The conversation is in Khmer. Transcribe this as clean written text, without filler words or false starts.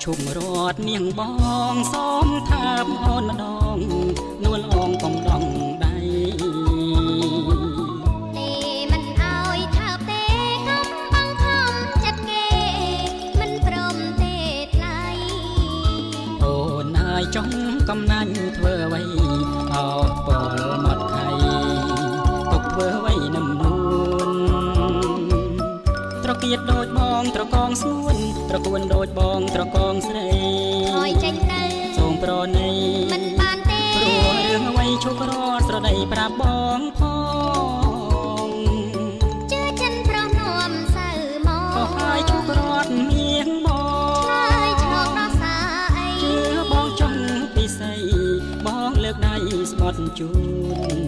ឈប់រត់នាងបងសូមថាបអូនម្ដងនួលអងកុំដងដៃ ទេមិនអោយថើបទេ កុំបង្ខំចិត្តគេ មិនព្រមទេថ្លៃ អូនហើយចង់កំណាញ់ធ្វើអ្វីអោពលមកខៃទុកធ្វើអ្វីនឹមនួនត្រកៀតដូចបងត្រកងស្ងួនត្រកួនដូចបងត្រកងស្រី ថយចេញទៅ សូមប្រណី មិនបានទេ ព្រោះរឿងអ្វីឈប់រត់ស្រដីប្រាប់បងផង ជឿចិនប្រុសនាំសៅមក ក៏ហើយឈប់រត់មៀងបង ឆ្លើយឆ្លងដោះសារអី ជឿបងចង់ពិសីបងលើកដៃស្បត់ជូន